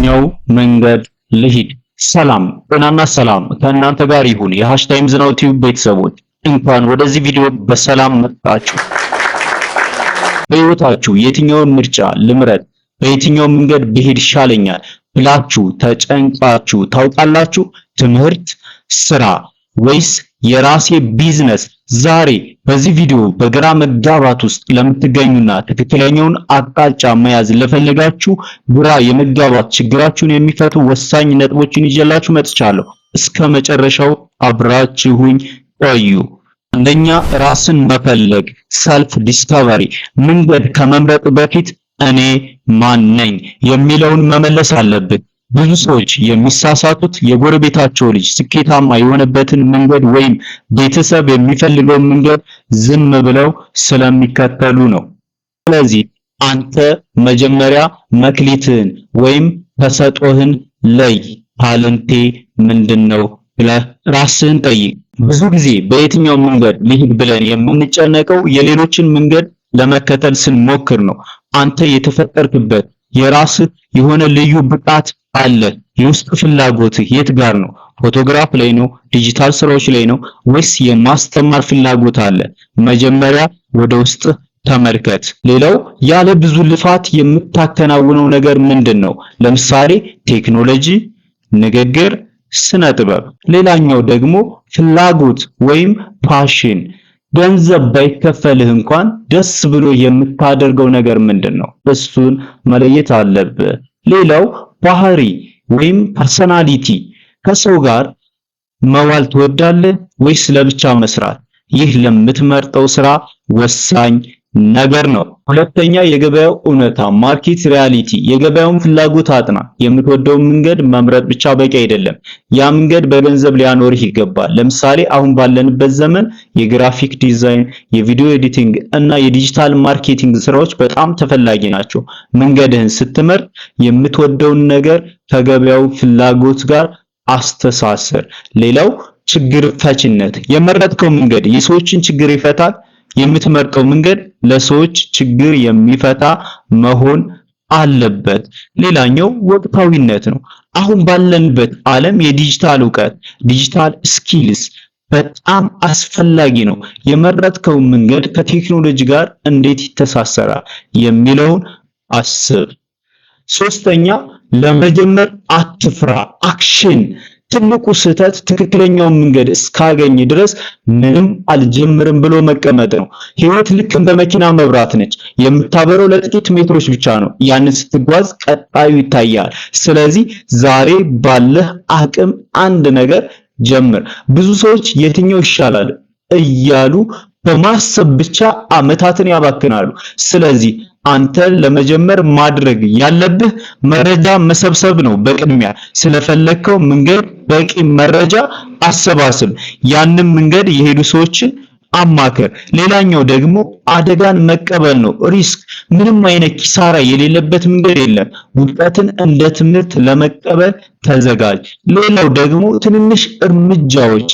በየትኛው መንገድ ልሂድ? ሰላም ጤናና ሰላም ከእናንተ ጋር ይሁን። የ #ዝናው ቲዩብ ቤተሰቦች፣ እንኳን ወደዚህ ቪዲዮ በሰላም መጣችሁ። በሕይወታችሁ የትኛውን ምርጫ ልምረጥ፣ በየትኛው መንገድ ብሄድ ይሻለኛል ብላችሁ ተጨንቃችሁ ታውቃላችሁ? ትምህርት፣ ስራ ወይስ የራሴ ቢዝነስ? ዛሬ በዚህ ቪዲዮ በግራ መጋባት ውስጥ ለምትገኙና ትክክለኛውን አቅጣጫ መያዝ ለፈለጋችሁ ግራ የመጋባት ችግራችሁን የሚፈቱ ወሳኝ ነጥቦችን ይዤላችሁ መጥቻለሁ። እስከ መጨረሻው አብራችሁኝ ቆዩ። አንደኛ፣ ራስን መፈለግ፣ self discovery። መንገድ ከመምረጥ በፊት እኔ ማን ነኝ የሚለውን መመለስ አለብን። ብዙ ሰዎች የሚሳሳቱት የጎረቤታቸው ልጅ ስኬታማ የሆነበትን መንገድ ወይም ቤተሰብ የሚፈልገውን መንገድ ዝም ብለው ስለሚከተሉ ነው። ስለዚህ አንተ መጀመሪያ መክሊትህን ወይም ተሰጥኦህን ለይ። Talent ኤ ምንድነው ብለህ ራስህን ጠይቅ። ብዙ ጊዜ በየትኛው መንገድ ልሂድ ብለን የምንጨነቀው የሌሎችን መንገድ ለመከተል ስንሞክር ነው። አንተ የተፈጠርክበት የራስህ የሆነ ልዩ ብቃት አለ። የውስጥ ፍላጎትህ የት ጋር ነው? ፎቶግራፍ ላይ ነው? ዲጂታል ስራዎች ላይ ነው? ወይስ የማስተማር ፍላጎት አለ? መጀመሪያ ወደ ውስጥ ተመልከት። ሌላው፣ ያለ ብዙ ልፋት የምታከናውነው ነገር ምንድን ነው? ለምሳሌ ቴክኖሎጂ፣ ንግግር፣ ስነ ጥበብ። ሌላኛው ደግሞ ፍላጎት ወይም passion። ገንዘብ ባይከፈልህ እንኳን ደስ ብሎ የምታደርገው ነገር ምንድን ነው? እሱን መለየት አለብህ። ሌላው ባህሪ ወይም personality። ከሰው ጋር መዋል ትወዳለህ ወይስ ለብቻ መስራት? ይህ ለምትመርጠው ስራ ወሳኝ ነገር ነው። ሁለተኛ፣ የገበያው እውነታ፣ market reality። የገበያውን ፍላጎት አጥና። የምትወደውን መንገድ መምረጥ ብቻ በቂ አይደለም። ያ መንገድ በገንዘብ ሊያኖርህ ይገባል። ለምሳሌ አሁን ባለንበት ዘመን የ graphic design፣ የ video editing እና የ digital marketing ስራዎች በጣም ተፈላጊ ናቸው። መንገድህን ስትመርጥ የምትወደውን ነገር ከገበያው ፍላጎት ጋር አስተሳስር። ሌላው ችግር ፈችነት። የመረጥከው መንገድ የሰዎችን ችግር ይፈታል? የምትመርጠው መንገድ ለሰዎች ችግር የሚፈታ መሆን አለበት። ሌላኛው ወቅታዊነት ነው። አሁን ባለንበት ዓለም የዲጂታል እውቀት፣ digital skills በጣም አስፈላጊ ነው። የመረጥከው መንገድ ከቴክኖሎጂ ጋር እንዴት ይተሳሰራል የሚለውን አስብ። ሶስተኛ፣ ለመጀመር አትፍራ፣ action። ትልቁ ስህተት ትክክለኛውን መንገድ እስካገኝ ድረስ ምንም አልጀምርም ብሎ መቀመጥ ነው። ህይወት ልክ እንደ መኪና መብራት ነች። የምታበረው ለጥቂት ሜትሮች ብቻ ነው። ያንን ስትጓዝ ቀጣዩ ይታያል። ስለዚህ ዛሬ ባለህ አቅም አንድ ነገር ጀምር። ብዙ ሰዎች የትኛው ይሻላል እያሉ በማሰብ ብቻ አመታትን ያባክናሉ። ስለዚህ አንተ ለመጀመር ማድረግ ያለብህ መረጃ መሰብሰብ ነው። በቅድሚያ ስለፈለግከው መንገድ በቂ መረጃ አሰባስብ። ያንን መንገድ የሄዱ ሰዎችን አማክር። ሌላኛው ደግሞ አደጋን መቀበል ነው። Risk። ምንም አይነት ኪሳራ የሌለበት መንገድ የለም። ውድቀትን እንደ ትምህርት ለመቀበል ተዘጋጅ። ሌላው ደግሞ ትንንሽ እርምጃዎች።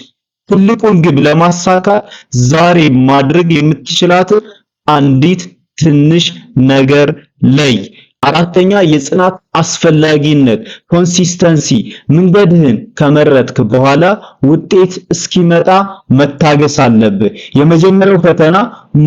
ትልቁን ግብ ለማሳካት ዛሬ ማድረግ የምትችላትን አንዲት ትንሽ ነገር ለይ። አራተኛ፣ የጽናት አስፈላጊነት፣ consistency። መንገድህን ከመረጥክ በኋላ ውጤት እስኪመጣ መታገስ አለብህ። የመጀመሪያው ፈተና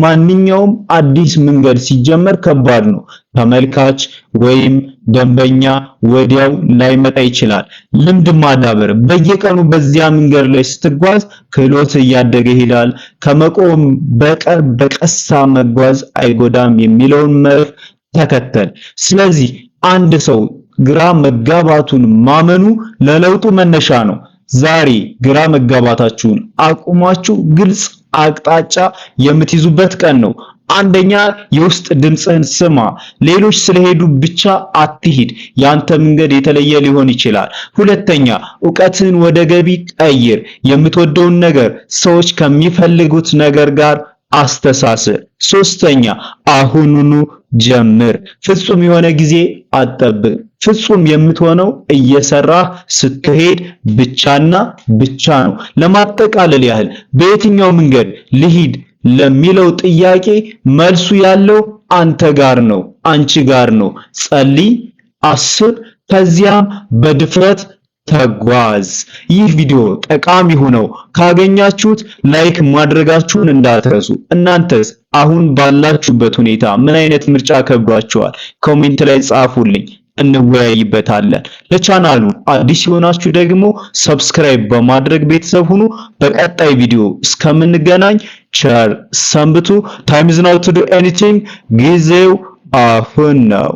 ማንኛውም አዲስ መንገድ ሲጀመር ከባድ ነው። ተመልካች ወይም ደንበኛ ወዲያው ላይመጣ ይችላል። ልምድ ማዳበር፣ በየቀኑ በዚያ መንገድ ላይ ስትጓዝ ክህሎት እያደገ ይሄዳል። ከመቆም በቀር በቀስታ መጓዝ አይጎዳም የሚለውን መርህ ተከተል። ስለዚህ አንድ ሰው ግራ መጋባቱን ማመኑ ለለውጡ መነሻ ነው። ዛሬ ግራ መጋባታችሁን አቁማችሁ ግልጽ አቅጣጫ የምትይዙበት ቀን ነው። አንደኛ፣ የውስጥ ድምፅህን ስማ። ሌሎች ስለሄዱ ብቻ አትሂድ። ያንተ መንገድ የተለየ ሊሆን ይችላል። ሁለተኛ፣ እውቀትህን ወደ ገቢ ቀይር። የምትወደውን ነገር ሰዎች ከሚፈልጉት ነገር ጋር አስተሳስር። ሶስተኛ፣ አሁኑኑ ጀምር። ፍጹም የሆነ ጊዜ አትጠብቅ። ፍጹም የምትሆነው እየሰራህ ስትሄድ ብቻና ብቻ ነው። ለማጠቃለል ያህል በየትኛው መንገድ ልሂድ ለሚለው ጥያቄ መልሱ ያለው አንተ ጋር ነው፣ አንቺ ጋር ነው። ጸልይ፣ አስብ፣ ከዚያም በድፍረት ተጓዝ። ይህ ቪዲዮ ጠቃሚ ሆኖ ካገኛችሁት like ማድረጋችሁን እንዳትረሱ። እናንተስ አሁን ባላችሁበት ሁኔታ ምን አይነት ምርጫ ከብዷችኋል? Comment ላይ ጻፉልኝ፣ እንወያይበታለን። ለቻናሉ አዲስ የሆናችሁ ደግሞ subscribe በማድረግ ቤተሰብ ሁኑ። በቀጣይ ቪዲዮ እስከምንገናኝ ቸር ሰንብቱ። Time is now to do anything። ጊዜው አሁን ነው።